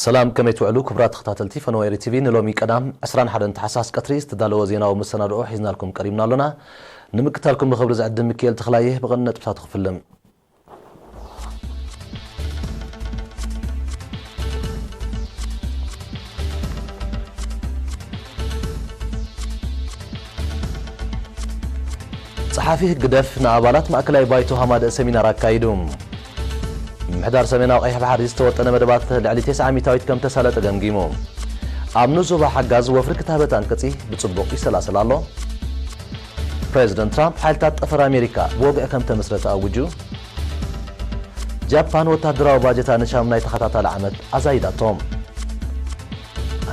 ሰላም፣ ከመይ ትውዕሉ ክቡራት ተኸታተልቲ ፈነወ ኤሪ ቲቪ? ንሎሚ ቀዳም ዕስራን ሓደን ታሕሳስ ቀትሪ ዝተዳለወ ዜናዊ መሰናድኦ ሒዝናልኩም ቀሪብና ኣሎና። ንምክታልኩም ብኽብሪ ዝዕድም ሚካኤል ተኽላየ። ብቐንዲ ነጥብታቱ ክፍልም። ጸሓፊ ህግደፍ ንኣባላት ማእከላይ ባይቶ ሃማደእ ሰሚናር ኣካይዱ። ምምሕዳር ሰሜናዊ ቀይሕ ባሕሪ ዝተወጠነ መደባት ልዕሊ ተስዓ ሚእታዊት ከም ተሳለጠ ገምጊሙ። ኣብ ንዞባ ሓጋዝ ወፍሪ ክታበት ኣንቅጺ ብጽቡቕ ይሰላሰል ኣሎ። ፕሬዚደንት ትራምፕ ሓይልታት ጠፈር ኣሜሪካ ብወግዒ ከም ተመስረተ ኣውጁ። ጃፓን ወታደራዊ ባጀታ ንሻሙናይ ተኸታታሊ ዓመት ኣዛይዳቶ።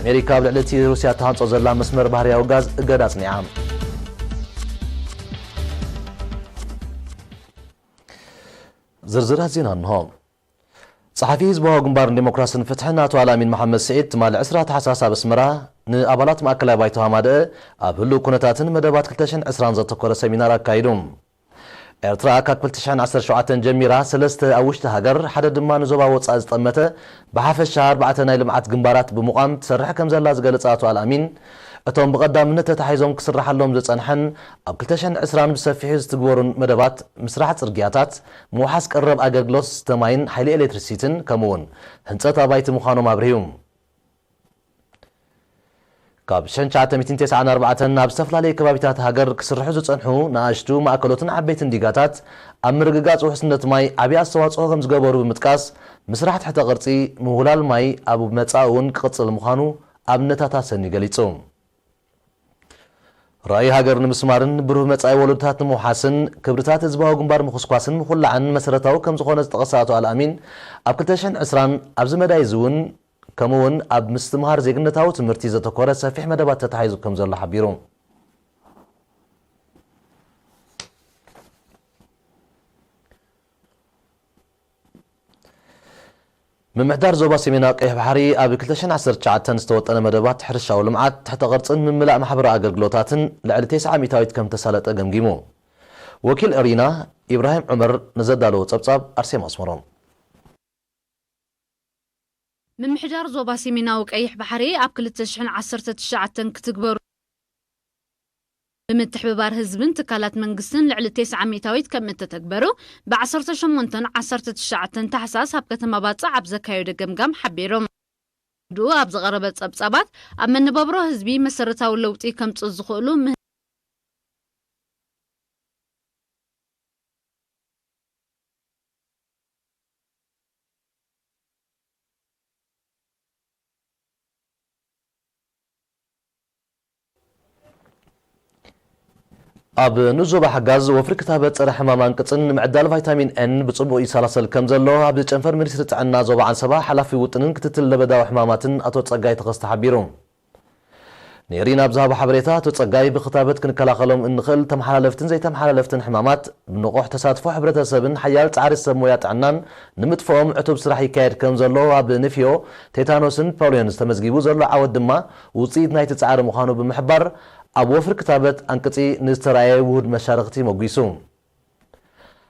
ኣሜሪካ ኣብ ልዕሊ እቲ ሩስያ እትሃንጾ ዘላ መስመር ባህርያዊ ጋዝ እገዳ ኣጽኒዓ። ዝርዝራት ዜና እንሆ። ጸሓፊ ህዝባዊ ግንባርን ዴሞክራስን ፍትሕን ኣቶ ኣልኣሚን መሓመድ ስዒድ ትማሊ ዕስራ ታሕሳስ ኣብ ኣስመራ ንኣባላት ማእከላይ ባይቶ ሃማደእ ኣብ ህሉው ኩነታትን መደባት ክልተ ሽሕን ዕስራን ዘተኮረ ሰሚናር ኣካይዱ። ኤርትራ ካብ ክልተ ሽሕን ዓሰርተ ሸውዓተን ጀሚራ ሰለስተ ኣብ ውሽጢ ሃገር፣ ሓደ ድማ ንዞባ ወጻኢ ዝጠመተ ብሓፈሻ ኣርባዕተ ናይ ልምዓት ግንባራት ብምቋም ትሰርሕ ከም ዘላ ዝገለጸ ኣቶ ኣልኣሚን፣ እቶም ብቐዳምነት ተታሒዞም ክስርሓሎም ዝጸንሐን ኣብ ክልተ ሽሕን ዕስራን ብሰፊሑ ዝትግበሩን መደባት ምስራሕ ጽርግያታት፣ ምውሓስ ቀረብ ኣገልግሎት ዝስተ ማይን ሓይሊ ኤሌክትሪሲቲን ከምኡ'ውን ህንጸት ኣባይቲ ምዃኖም ኣብርሁ። ካብ ሽሕን ትሽዓተ ሚእትን ተስዓን ኣርባዕተን ኣብ ዝተፈላለዩ ከባቢታት ሃገር ክስርሑ ዝጸንሑ ንኣሽቱ ማእከሎትን ዓበይትን ዲጋታት ኣብ ምርግጋጽ ውሕስነት ማይ ዓቢ ኣስተዋጽኦ ከም ዝገበሩ ብምጥቃስ፣ ምስራሕ ትሕተ ቅርጺ ምውህላል ማይ ኣብ መጻኢ እውን ክቕጽል ምዃኑ ኣብነታት ኣሰንዩ ገሊጹ። ራእይ ሃገር ንምስማርን ብሩህ መጻኢ ወለዶታት ንምውሓስን ክብርታት ህዝባዊ ግንባር ምኹስኳስን ምኹላዕን መሰረታዊ ከም ዝኾነ ዝጠቐሰ ኣቶ ኣልኣሚን፣ ኣብ ክልተ ሽሕን ዕስራን ኣብዚ መዳይ እዚ እውን ከምኡ'ውን ኣብ ምስትምሃር ዜግነታዊ ትምህርቲ ዘተኮረ ሰፊሕ መደባት ተታሒዙ ከም ዘሎ ሓቢሩ። ምምሕዳር ዞባ ሰሜናዊ ቀይሕ ባሕሪ ኣብ ክልተ ሽሕን ዓሰርተ ትሽዓተን ዝተወጠነ መደባት ሕርሻዊ ልምዓት፣ ትሕተ ቅርጽን ምምላእ ማሕበራዊ ኣገልግሎታትን ልዕሊ ተስዓ ሚእታዊት ከም ተሳለጠ ገምጊሙ። ወኪል ኤሪና ኢብራሂም ዑመር ንዘዳለዎ ጸብጻብ ኣርሴማ ኣስመሮም። ምምሕዳር ዞባ ሰሜናዊ ቀይሕ ባሕሪ ኣብ ክልተ ሽሕን ዓሰርተ ትሽዓተን ክትግበሩ ብምትሕብባር ህዝብን ትካላት መንግስትን ልዕሊ ተስዓ ሚእታዊት ከም እተተግበሩ ብ ዓሰርተ ሸሞንተን ዓሰርተ ትሽዓተን ታሕሳስ ኣብ ከተማ ባጽዕ ኣብ ዘካየዶ ገምጋም ሓቢሩ። ድኡ ኣብ ዝቐረበ ጸብጻባት ኣብ መነባብሮ ህዝቢ መሰረታዊ ለውጢ ከምጽኡ ዝኽእሉ ምህና ኣብ ንዞባ ሓጋዝ ወፍሪ ክታበት ጸረ ሕማም ኣንቅጽን ምዕዳል ቫይታሚን ኤን ብጽቡቕ ይሰላሰል ከም ዘሎ ኣብ ጨንፈር ሚኒስትሪ ጥዕና ዞባ ዓንሰባ ሓላፊ ውጥንን ክትትል ለበዳዊ ሕማማትን ኣቶ ጸጋይ ተኸስተ ሓቢሩ። ንኤሪና ኣብ ዝሃቦ ሓበሬታ ኣቶ ጸጋይ ብክታበት ክንከላኸሎም እንኽእል ተመሓላለፍትን ዘይተመሓላለፍትን ሕማማት ብንቑሕ ተሳትፎ ሕብረተሰብን ሓያል ጻዕሪ ሰብ ሞያ ጥዕናን ንምጥፍኦም ዕቱብ ስራሕ ይካየድ ከም ዘሎ ኣብ ንፍዮ፣ ቴታኖስን ፖሊዮን ዝተመዝጊቡ ዘሎ ዓወት ድማ ውጽኢት ናይቲ ጻዕሪ ምዃኑ ብምሕባር ኣብ ወፍሪ ክታበት ኣንቅጺ ንዝተራእየ ውሁድ መሻርኽቲ መጒሱ።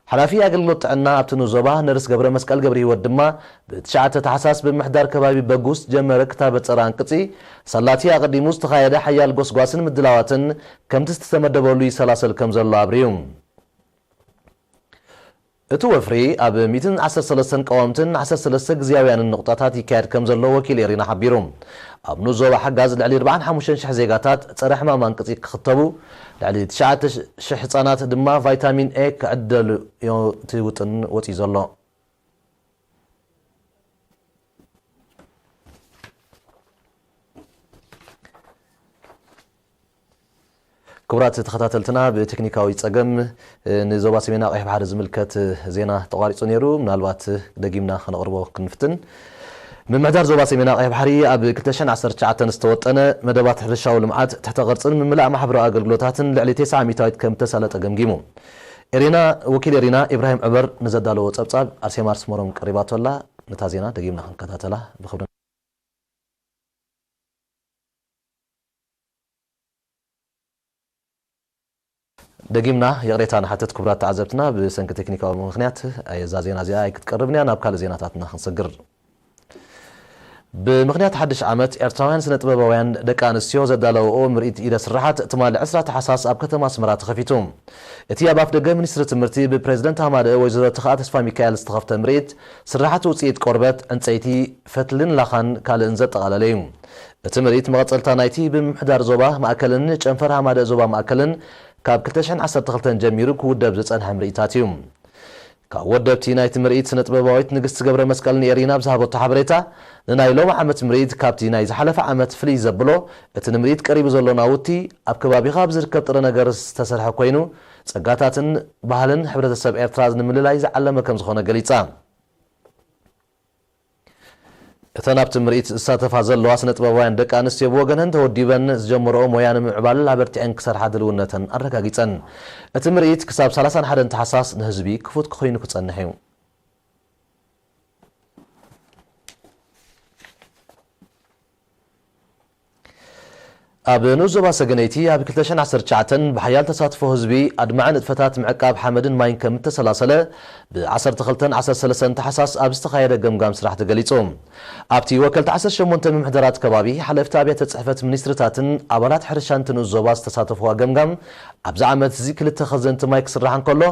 ሓላፊ ኣገልግሎት ጥዕና ኣብቲ ንዞባ ነርስ ገብረ መስቀል ገብረ ህይወት ድማ ብትሽዓተ ታሕሳስ ብምሕዳር ከባቢ በጉስ ጀመረ ክታበት ጸረ ኣንቅጺ ሳላቲ ኣቐዲሙ ዝተኻየደ ሓያል ጎስጓስን ምድላዋትን ከምቲ ዝተመደበሉ ይሰላሰል ከም ዘሎ ኣብርዩ። እቲ ወፍሪ ኣብ ሚእትን ዓሰርተ ሰለስተን ቀዋምትን ዓሰርተ ሰለስተ ግዝያውያንን ንቑጣታት ይካየድ ከም ዘሎ ወኪል ኤሪና ሓቢሩ። ኣብ ንኡስ ዞባ ሓጋዝ ልዕሊ ኣርባዓን ሓሙሽተን ሽሕ ዜጋታት ጸረ ሕማም ኣንቅጺ ክኽተቡ፣ ልዕሊ ትሽዓተ ሽሕ ህጻናት ድማ ቫይታሚን ኤ ክዕደሉ እዩ እቲ ውጥን ወጺኡ ዘሎ። ክቡራት ተኸታተልትና፣ ብቴክኒካዊ ጸገም፣ እ፣ ንዞባ ሰሜናዊ ቀይሕ ባሕሪ ዝምልከት፣ እ፣ ዜና ተቋሪጹ ነይሩ። ምናልባት፣ እ፣ ደጊምና ከነቕርቦ ክንፍትን። ምምሕዳር ዞባ ሰሜናዊ ቀይሕ ባሕሪ ኣብ ክልተ ሽሕን ዓሰርተ ትሽዓተን ዝተወጠነ መደባት ሕርሻዊ ልምዓት፣ ትሕተ ቅርጽን ምምላእ ማሕበራዊ ኣገልግሎታትን ልዕሊ ተስዓ ሚእታዊት ከም እተሳለጠ ገምጊሙ። ኤሪና፣ ወኪል ኤሪና ኢብራሂም ዑመር ንዘዳለዎ ጸብጻብ ኣርሴማ ኣስመሮም ቀሪባቶ ኣላ። ነታ ዜና ደጊምና ክንከታተላ ብኽብሪ ደጊምና ይቕሬታ ንሓትት ክቡራት ተዓዘብትና፣ ብሰንኪ ቴክኒካዊ ምኽንያት እዛ ዜና እዚኣ ኣይክትቀርብን እያ። ናብ ካልእ ዜናታትና ክንሰግር። ብምኽንያት ሓድሽ ዓመት፣ ኤርትራውያን ስነ ጥበባውያን ደቂ ኣንስትዮ ዘዳለውኦ ምርኢት ኢደ ስራሓት ትማሊ ዕስራ ታሕሳስ ኣብ ከተማ ኣስመራ ተኸፊቱ። እቲ ኣብ ኣፍ ደገ ሚኒስትሪ ትምህርቲ ብፕሬዝደንት ሃማደኤ ወይዘሮ ተኽኣ ተስፋ ሚካኤል ዝተኸፍተ ምርኢት፣ ስራሓት ውፅኢት ቆርበት፣ ዕንፀይቲ፣ ፈትልን ላኻን ካልእን ዘጠቓለለ እዩ። እቲ ምርኢት መቐጸልታ ናይቲ ብምምሕዳር ዞባ ማእከልን ጨንፈር ሃማደኤ ዞባ ማእከልን ካብ ክልተ ሽሕን ዓሰርተ ክልተን ጀሚሩ ክውደብ ዝጸንሐ ምርኢታት እዩ። ካብ ወደብቲ ናይቲ ምርኢት ስነ ጥበባዊት ንግስቲ ገብረ መስቀል ንኤሪና ኣብ ዝሃበቶ ሓበሬታ፣ ንናይ ሎሚ ዓመት ምርኢት ካብቲ ናይ ዝሓለፈ ዓመት ፍልይ ዘብሎ፣ እቲ ንምርኢት ቀሪቡ ዘሎ ናውቲ ኣብ ከባቢኻ ብዝርከብ ጥረ ነገር ዝተሰርሐ ኮይኑ፣ ጸጋታትን ባህልን ሕብረተሰብ ኤርትራ ንምልላይ ዝዓለመ ከም ዝኾነ ገሊጻ። እተን ኣብቲ ምርኢት ዝሳተፋ ዘለዋ ስነ ጥበባውያን ደቂ ኣንስትዮ ብወገነን ተወዲበን ዝጀመረኦ ሞያ ንምምዕባል ኣበርቲዐን ክሰርሓ ድልውነተን ኣረጋጊጸን። እቲ ምርኢት ክሳብ ሰላሳን ሓደን ታሕሳስ ንህዝቢ ክፉት ኮይኑ ክጸንሕ እዩ። ኣብ ንኡስ ዞባ ሰገነይቲ ኣብ ክልተ ሽሕን ዓሰርተ ትሽዓተን ብሓያል ተሳትፎ ህዝቢ ኣድማዒ ንጥፈታት ምዕቃብ ሓመድን ማይን ከም እተሰላሰለ ብ ዓሰርተ ክልተን ዓሰርተ ሰለስተን ታሕሳስ ኣብ ዝተኻየደ ገምጋም ስራሕ ተገሊጹ። ኣብቲ ወከልቲ ዓሰርተ ሸሞንተ ምምሕዳራት ከባቢ፣ ሓለፍቲ ኣብያተ ጽሕፈት ሚኒስትርታትን ኣባላት ሕርሻን እቲ ንኡስ ዞባ ዝተሳተፍዋ ገምጋም፣ ኣብዚ ዓመት እዚ ክልተ ከዘንቲ ማይ ክስራሕ እንከሎ፣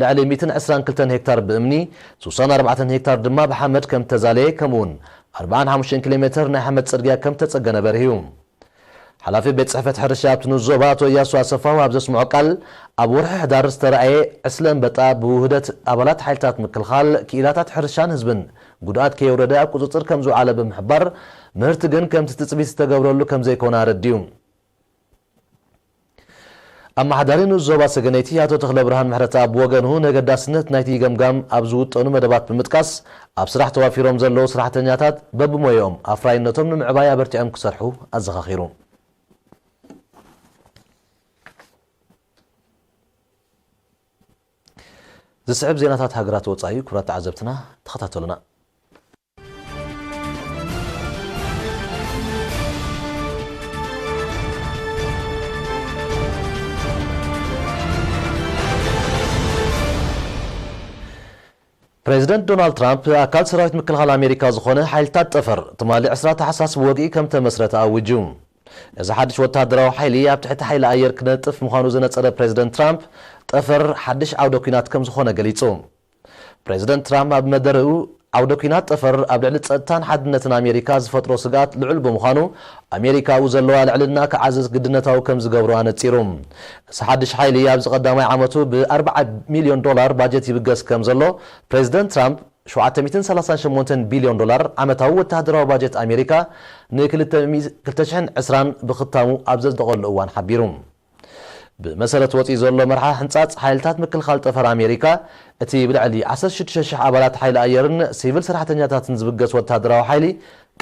ልዕሊ ሚእትን ዕስራን ክልተን ሄክታር ብእምኒ፣ ስሳን ኣርባዕተን ሄክታር ድማ ብሓመድ ከም እተዛለየ፣ ከምኡውን ኣርባዓን ሓሙሽተን ኪሎ ሜተር ናይ ሓመድ ጽርግያ ከም እተጸገነ በሪሁ። ሓላፊ ቤት ጽሕፈት ሕርሻ ኣብቲ ንኡስ ዞባ ኣቶ እያሱ ኣሰፋው ኣብ ዘስምዖ ቃል፣ ኣብ ወርሒ ሕዳር ዝተረኣየ ዕስለ ኣንበጣ ብውህደት ኣባላት ሓይልታት ምክልኻል፣ ክኢላታት ሕርሻን ህዝብን ጉድኣት ከየውረደ ኣብ ቁጽጽር ከም ዝውዓለ ብምሕባር፣ ምህርቲ ግን ከምቲ ትጽቢት ዝተገብረሉ ከም ዘይኮነ ኣረዲኡ። ኣመሓዳሪ ንኡስ ዞባ ሰገነይቲ ኣቶ ተኽለብርሃን ምሕረተኣብ ብወገኑ፣ ነገዳስነት ናይቲ ገምጋም ኣብ ዝውጠኑ መደባት ብምጥቃስ፣ ኣብ ስራሕ ተዋፊሮም ዘለዉ ሰራሕተኛታት በብሞያኦም ኣፍራይነቶም ንምዕባይ ኣበርቲዖም ክሰርሑ ኣዘኻኺሩ። ዝስዕብ ዜናታት ሃገራት ወጻኢ፣ ክቡራት ተዓዘብትና፣ ተኸታተሉና። ፕሬዚደንት ዶናልድ ትራምፕ፣ ኣካል ሰራዊት ምክልኻል ኣሜሪካ ዝኾነ ሓይልታት ጠፈር፣ ትማሊ ዕስራ ታሕሳስ ብወግዒ ከም ተመስረተ ኣዊጁ። እዚ ሓድሽ ወተሃደራዊ ሓይሊ ኣብ ትሕቲ ሓይሊ ኣየር ክነጥፍ ምዃኑ ዝነጸረ ፕሬዚደንት ትራምፕ፣ ጠፈር ሓድሽ ዓውደ ኲናት ከም ዝኾነ ገሊጹ። ፕሬዚደንት ትራምፕ ኣብ መደረኡ፣ ዓውደ ኲናት ጠፈር ኣብ ልዕሊ ጸጥታን ሓድነትን ኣሜሪካ ዝፈጥሮ ስግኣት ልዑል ብምዃኑ፣ ኣሜሪካ ኣብኡ ዘለዋ ልዕልና ክዓዝዝ ግድነታዊ ከም ዝገብሮ ኣነጺሩ። እዚ ሓድሽ ሓይሊ ኣብዚ ቀዳማይ ዓመቱ ብ ኣርባዓ ሚልዮን ዶላር ባጀት ይብገስ ከም ዘሎ ፕሬዚደንት ትራምፕ፣ ሸውዓተ ሚእትን ሰላሳን ሸሞንተን ቢልዮን ዶላር ዓመታዊ ወተሃደራዊ ባጀት ኣሜሪካ ን ክልተ ሽሕን ዕስራን ብኽታሙ ኣብ ዘጽደቐሉ እዋን ሓቢሩ። ብመሰረት ወጺኡ ዘሎ መርሓ ሕንጻጽ ሓይልታት ምክልኻል ጠፈር ኣሜሪካ፣ እቲ ብልዕሊ ዓሰርተ ሽዱሽተ ሽሕ ኣባላት ሓይሊ ኣየርን ሲቪል ሰራሕተኛታትን ዝብገስ ወተሃደራዊ ሓይሊ፣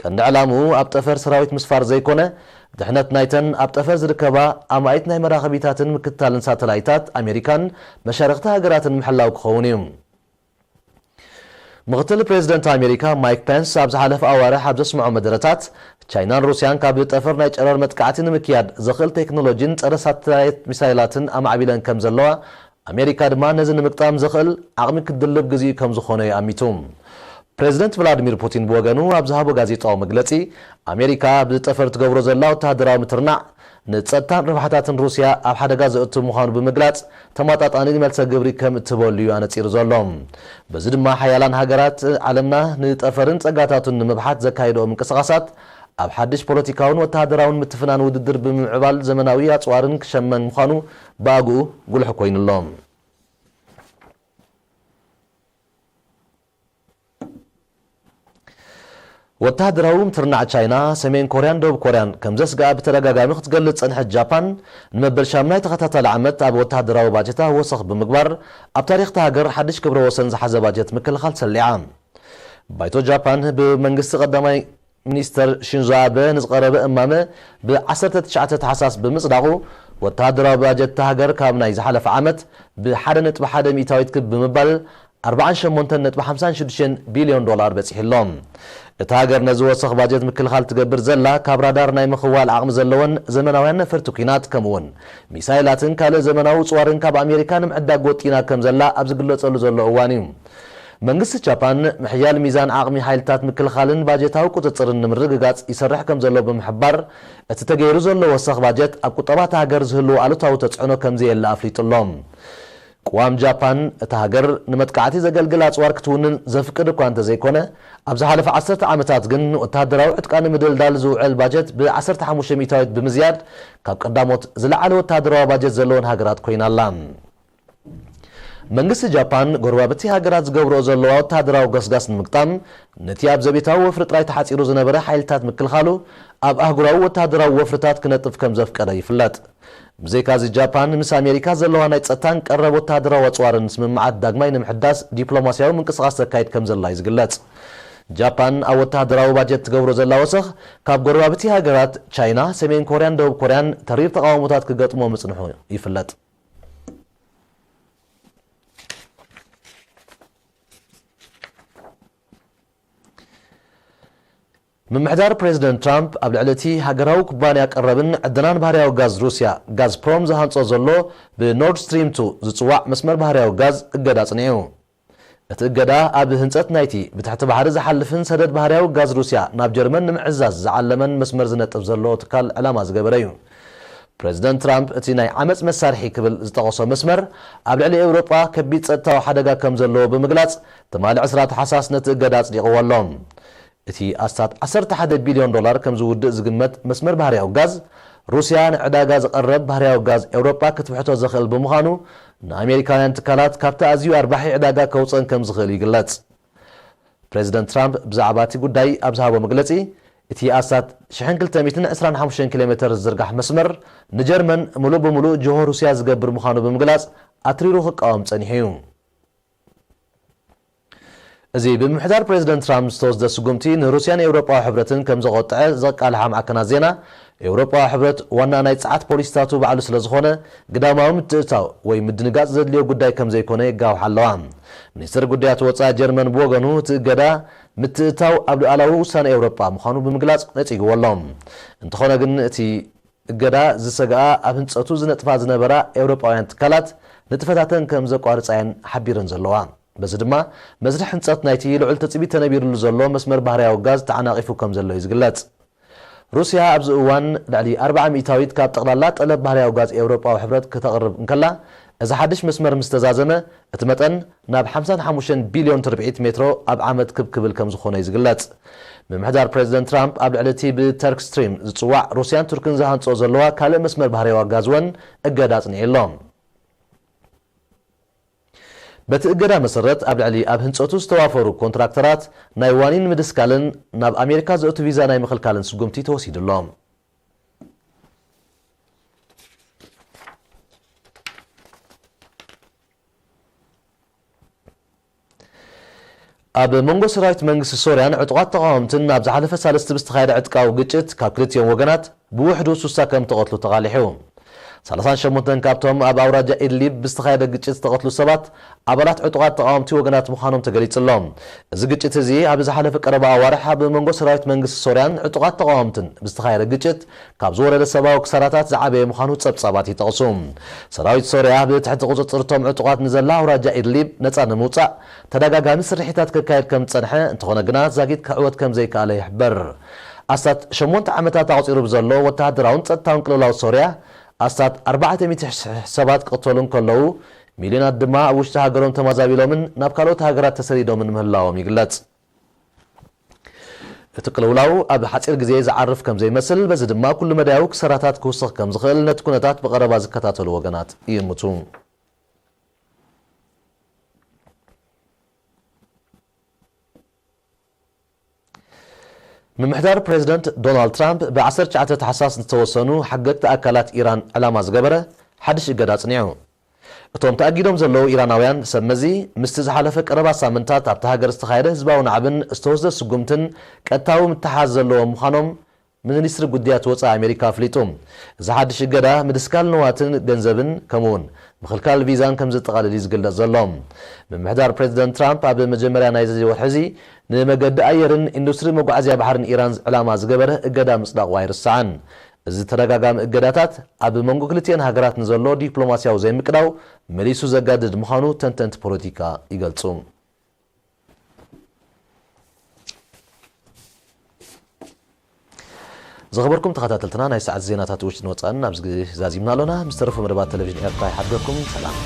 ቀንዲ ዕላምኡ ኣብ ጠፈር ሰራዊት ምስፋር ዘይኮነ፣ ድሕነት ናይተን ኣብ ጠፈር ዝርከባ ኣማኢት ናይ መራኸቢታትን ምክትታልን ሳተላይታት ኣሜሪካን መሻርኽቲ ሃገራትን ምሕላው ክኸውን እዩ። ምኽትል ፕሬዚደንት ኣሜሪካ ማይክ ፔንስ ኣብ ዝሓለፈ ኣዋርሕ ኣብ ዘስምዖ መደረታት፣ ቻይናን ሩስያን ካብ ጠፈር ናይ ጨረር መጥቃዕቲ ንምክያድ ዘኽእል ቴክኖሎጂን ጸረ ሳተላይት ሚሳይላትን ኣማዕቢለን ከም ዘለዋ፣ ኣሜሪካ ድማ ነዚ ንምግጣም ዘኽእል ዓቕሚ ክትድልብ ግዜኡ ከም ዝኾነ እዩ ኣሚቱ። ፕሬዚደንት ቭላዲሚር ፑቲን ብወገኑ ኣብ ዝሃቦ ጋዜጣዊ መግለጺ፣ ኣሜሪካ ኣብ ጠፈር ትገብሮ ዘላ ወተሃደራዊ ምትርናዕ፣ ንጸጥታን ረብሓታትን ሩስያ ኣብ ሓደጋ ዘእቱ ምዃኑ ብምግላጽ፣ ተመጣጣኒ መልሰ ግብሪ ከም እትህበሉ እዩ ኣነጺሩ ዘሎ። በዚ ድማ ሓያላን ሃገራት ዓለምና ንጠፈርን ጸጋታቱን ንምብሓት ዘካየድኦ ምንቅስቓሳት፣ ኣብ ሓድሽ ፖለቲካውን ወተሃደራውን ምትፍናን ውድድር ብምምዕባል ዘመናዊ ኣጽዋርን ክሸመን ምዃኑ ብኣግኡ ጉልሕ ኮይኑ ኣሎ። ወተሃደራዊ ምትርናዕ ቻይና፣ ሰሜን ኮርያን ደቡብ ኮርያን ከም ዘስግኣ ብተደጋጋሚ ክትገልጽ ጸንሐት ጃፓን፣ ንመበል ሻምናይ ተኸታታሊ ዓመት ኣብ ወተሃደራዊ ባጀታ ወሰኽ ብምግባር፣ ኣብ ታሪኽ እታ ሃገር ሓድሽ ክብረ ወሰን ዝሓዘ ባጀት ምክልኻል ሰሊዓ። ባይቶ ጃፓን ብመንግስቲ ቀዳማይ ሚኒስተር ሺንዞ ኣበ ንዝቐረበ እማመ ብ ዓሰርተ ትሽዓተ ታሕሳስ ብምጽዳቑ፣ ወተሃደራዊ ባጀት እታ ሃገር ካብ ናይ ዝሓለፈ ዓመት ብ ሓደ ነጥቢ ሓደ ሚእታዊት ክብ ብምባል ኣርባዓን ሸሞንተን ነጥቢ ሓምሳን ሽዱሽተን ቢልዮን ዶላር በጺሑ ኣሎ። እታ ሃገር ነዚ ወሰኽ ባጀት ምክልኻል ትገብር ዘላ፣ ካብ ራዳር ናይ ምኽዋል ዓቕሚ ዘለወን ዘመናውያን ነፈርቲ ኲናት፣ ከምኡ'ውን ሚሳይላትን ካልእ ዘመናዊ ጽዋርን ካብ ኣሜሪካ ንምዕዳግ ወጢና ከም ዘላ ኣብ ዝግለጸሉ ዘሎ እዋን እዩ። መንግስቲ ጃፓን ምሕያል ሚዛን ዓቕሚ ሓይልታት ምክልኻልን ባጀታዊ ቁጽጽርን ንምርግጋጽ ይሰርሕ ከም ዘሎ ብምሕባር፣ እቲ ተገይሩ ዘሎ ወሰኽ ባጀት ኣብ ቁጠባ እታ ሃገር ዝህልዎ ኣሉታዊ ተጽዕኖ ከም ዘየለ ኣፍሊጡ ኣሎ። ቅዋም ጃፓን፣ እታ ሃገር ንመጥቃዕቲ ዘገልግል ኣጽዋር ክትውንን ዘፍቅድ እኳ እንተዘይኮነ፣ ኣብ ዝሓለፈ ዓሰርተ ዓመታት ግን ወተሃደራዊ ዕጥቃ ንምድልዳል ዝውዕል ባጀት ብ ዓሰርተ ሓሙሽተ ሚእታዊት ብምዝያድ፣ ካብ ቀዳሞት ዝለዓለ ወተሃደራዊ ባጀት ዘለወን ሃገራት ኮይና ኣላ። መንግስቲ ጃፓን፣ ጎረባብቲ ሃገራት ዝገብርኦ ዘለዋ ወተሃደራዊ ገስጋስ ንምግጣም፣ ነቲ ኣብ ዘቤታዊ ወፍሪ ጥራይ ተሓጺሩ ዝነበረ ሓይልታት ምክልኻሉ፣ ኣብ ኣህጉራዊ ወተሃደራዊ ወፍርታት ክነጥፍ ከም ዘፍቀደ ይፍለጥ። ብዘይካዚ፣ ጃፓን ምስ ኣሜሪካ ዘለዋ ናይ ጸጥታን ቀረብ ወተሃደራዊ ኣጽዋርን ስምምዓት ዳግማይ ንምሕዳስ ዲፕሎማስያዊ ምንቅስቓስ ተካይድ ከም ዘላ እዩ ዝግለጽ። ጃፓን ኣብ ወተሃደራዊ ባጀት ትገብሮ ዘላ ወሰኽ፣ ካብ ጎረባብቲ ሃገራት ቻይና፣ ሰሜን ኮርያን ደቡብ ኮርያን ተሪር ተቓውሞታት ክገጥሞ ምጽንሑ ይፍለጥ። ምምሕዳር ፕሬዚደንት ትራምፕ ኣብ ልዕሊ እቲ ሃገራዊ ኩባንያ ቀረብን ዕደናን ባህርያዊ ጋዝ ሩስያ ጋዝፕሮም ዝሃንጾ ዘሎ ብኖርድ ስትሪም ቱ ዝጽዋዕ መስመር ባህርያዊ ጋዝ እገዳ ኣጽኒዑ። እቲ እገዳ ኣብ ህንጸት ናይቲ ብትሕቲ ባሕሪ ዝሓልፍን ሰደድ ባህርያዊ ጋዝ ሩስያ ናብ ጀርመን ንምዕዛዝ ዝዓለመን መስመር ዝነጥፍ ዘሎ ትካል ዕላማ ዝገበረ እዩ። ፕሬዚደንት ትራምፕ እቲ ናይ ዓመጽ መሳርሒ ክብል ዝጠቐሶ መስመር ኣብ ልዕሊ ኤውሮጳ ከቢድ ጸጥታዊ ሓደጋ ከም ዘለዎ ብምግላጽ፣ ትማሊ ዕስራ ታሕሳስ ነቲ እገዳ ኣጽዲቕዎ ኣሎ። እቲ ኣስታት ዓሰርተ ሓደ ቢልዮን ዶላር ከም ዝውድእ ዝግመት መስመር ባህርያዊ ጋዝ ሩስያ ንዕዳጋ ዝቐርብ ባህርያዊ ጋዝ ኤውሮጳ ክትብሕቶ ዘኽእል ብምዃኑ፣ ንኣሜሪካውያን ትካላት ካብቲ ኣዝዩ ኣርባሒ ዕዳጋ ከውጽእን ከም ዝኽእል ይግለጽ። ፕሬዚደንት ትራምፕ ብዛዕባ እቲ ጉዳይ ኣብ ዝሃቦ መግለጺ፣ እቲ ኣስታት ሽሕን ክልተ ሚእትን ዕስራን ሓሙሽተን ኪሎ ሜተር ዝዝርጋሕ መስመር ንጀርመን ምሉእ ብምሉእ ጅሆ ሩስያ ዝገብር ምዃኑ ብምግላጽ፣ ኣትሪሩ ክቃወም ጸኒሑ እዩ። እዚ ብምምሕዳር ፕሬዚደንት ትራምፕ ዝተወስደ ስጉምቲ ንሩስያን ኤውሮጳዊ ሕብረትን ከም ዘቖጥዐ ዘቃልሓ ማዕከናት ዜና፣ ኤውሮጳዊ ሕብረት ዋና ናይ ጸዓት ፖሊሲታቱ ባዕሉ ስለ ዝኾነ፣ ግዳማዊ ምትእትታው ወይ ምድንጋጽ ዘድልዮ ጉዳይ ከም ዘይኮነ የጋውሓ ኣለዋ። ሚኒስትር ጉዳያት ወጻኢ ጀርመን ብወገኑ፣ እቲ እገዳ ምትእትታው ኣብ ሉዓላዊ ውሳነ ኤውሮጳ ምዃኑ ብምግላጽ ነጺግዎ ኣሎ። እንተኾነ ግን፣ እቲ እገዳ ዝሰግኣ ኣብ ህንጸቱ ዝነጥፋ ዝነበራ ኤውሮጳውያን ትካላት ንጥፈታተን ከም ዘቋርጻ እየን ሓቢረን ዘለዋ። በዚ ድማ መስርሕ ህንጸት ናይቲ ልዑል ትጽቢት ተነቢርሉ ዘሎ መስመር ባህርያዊ ጋዝ ተዓናቒፉ ከም ዘሎ እዩ ዝግለጽ። ሩስያ ኣብዚ እዋን ልዕሊ ኣርብዓ ሚእታዊት ካብ ጠቕላላ ጠለብ ባህርያዊ ጋዝ ኤውሮጳዊ ሕብረት ከተቕርብ እንከላ፣ እዚ ሓድሽ መስመር ምስ ተዛዘመ፣ እቲ መጠን ናብ ሓምሳን ሓሙሽተን ቢልዮን ትርብዒት ሜትሮ ኣብ ዓመት ክብ ክብል ከም ዝኾነ እዩ ዝግለጽ። ምምሕዳር ፕሬዚደንት ትራምፕ ኣብ ልዕሊ እቲ ብተርክ ስትሪም ዝጽዋዕ ሩስያን ቱርክን ዝሃንጽኦ ዘለዋ ካልእ መስመር ባህርያዊ ጋዝ እውን እገዳ ኣጽኒዑ ኣሎ። በቲ እገዳ መሰረት፣ ኣብ ልዕሊ ኣብ ህንጸቱ ዝተዋፈሩ ኮንትራክተራት ናይ ዋኒን ምድስካልን ናብ ኣሜሪካ ዘእቱ ቪዛ ናይ ምኽልካልን ስጉምቲ ተወሲዱ ኣሎ። ኣብ መንጎ ሰራዊት መንግስቲ ሶርያን ዕጡቓት ተቓወምትን ኣብ ዝሓለፈ ሳልስቲ ብዝተኻየደ ዕጥቃዊ ግጭት ካብ ክልቲኦም ወገናት ብውሕዱ ሱሳ ከም ተቐትሉ ተቓሊሑ። ሰላሳን ሸሞንተን ካብቶም ኣብ ኣውራጃ ኢድሊብ ብዝተኻየደ ግጭት ዝተቐትሉ ሰባት ኣባላት ዕጡቓት ተቓወምቲ ወገናት ምዃኖም ተገሊጹ ኣሎ። እዚ ግጭት እዚ ኣብ ዝሓለፈ ቀረባ ኣዋርሕ ኣብ መንጎ ሰራዊት መንግስቲ ሶርያን ዕጡቓት ተቓወምትን ብዝተኻየደ ግጭት ካብ ዝወረደ ሰብኣዊ ክሳራታት ዝዓበየ ምዃኑ ጸብጻባት ይጠቕሱ። ሰራዊት ሶርያ ብትሕቲ ቁጽጽር እቶም ዕጡቓት ንዘላ ኣውራጃ ኢድሊብ ነጻ ንምውጻእ ተደጋጋሚ ስርሒታት ክካየድ ከም ዝጸንሐ፣ እንተኾነ ግና ዛጊት ክዕወት ከም ዘይከኣለ ይሕበር። ኣስታት ሸሞንተ ዓመታት ኣቑጺሩ ብዘሎ ወተሃደራውን ጸጥታውን ቅልውላው ሶርያ፣ ኣስታት ኣርባዕተ ሚእቲ ሽሕ ሰባት ክቕተሉ እንከለዉ፣ ሚልዮናት ድማ ኣብ ውሽጢ ሃገሮም ተመዛቢሎምን ናብ ካልኦት ሃገራት ተሰዲዶምን ምህላዎም ይግለጽ። እቲ ቅልውላው ኣብ ሓጺር ግዜ ዝዓርፍ ከም ዘይመስል፣ በዚ ድማ ኩሉ መዳያዊ ክሰራታት ክውስኽ ከም ዝኽእል ነቲ ኩነታት ብቐረባ ዝከታተሉ ወገናት ይእምቱ። ምምሕዳር ፕሬዚደንት ዶናልድ ትራምፕ ብ ዓሰርተ ትሽዓተ ታሕሳስ ዝተወሰኑ ሓገግቲ ኣካላት ኢራን ዕላማ ዝገበረ ሓድሽ እገዳ ኣጽኒዑ። እቶም ተኣጊዶም ዘለዉ ኢራናውያን ሰብ መዚ፣ ምስቲ ዝሓለፈ ቀረባ ሳምንታት ኣብታ ሃገር ዝተኻየደ ህዝባዊ ናዕብን ዝተወስደ ስጉምትን ቀጥታዊ ምትሓዝ ዘለዎም ምዃኖም ሚኒስትሪ ጉዳያት ወጻኢ ኣሜሪካ ኣፍሊጡ። እዚ ሓድሽ እገዳ ምድስካል ንዋትን ገንዘብን ከምኡውን ምኽልካል ቪዛን ከም ዘጠቓልል እዩ ዝግለጽ ዘሎ። ምምሕዳር ፕሬዚደንት ትራምፕ ኣብ መጀመርያ ናይዚ ወርሒ እዚ ንመገዲ ኣየርን ኢንዱስትሪ መጓዓዝያ ባሕርን ኢራን ዕላማ ዝገበረ እገዳ ምጽዳቑ ኣይርሳዕን። እዚ ተደጋጋሚ እገዳታት ኣብ መንጎ ክልቲኤን ሃገራት ንዘሎ ዲፕሎማስያዊ ዘይምቅዳው መሊሱ ዘጋድድ ምዃኑ ተንተንቲ ፖለቲካ ይገልጹ። ዝኸበርኩም ተኸታተልትና፣ ናይ ሰዓት ዜናታት ውሽጥን ወጻእን ኣብዚ ግዜ ዛዚምና ኣሎና። ምስ ተረፉ መደባት ቴሌቪዥን ኤርትራ ይሓድገኩም። ሰላም።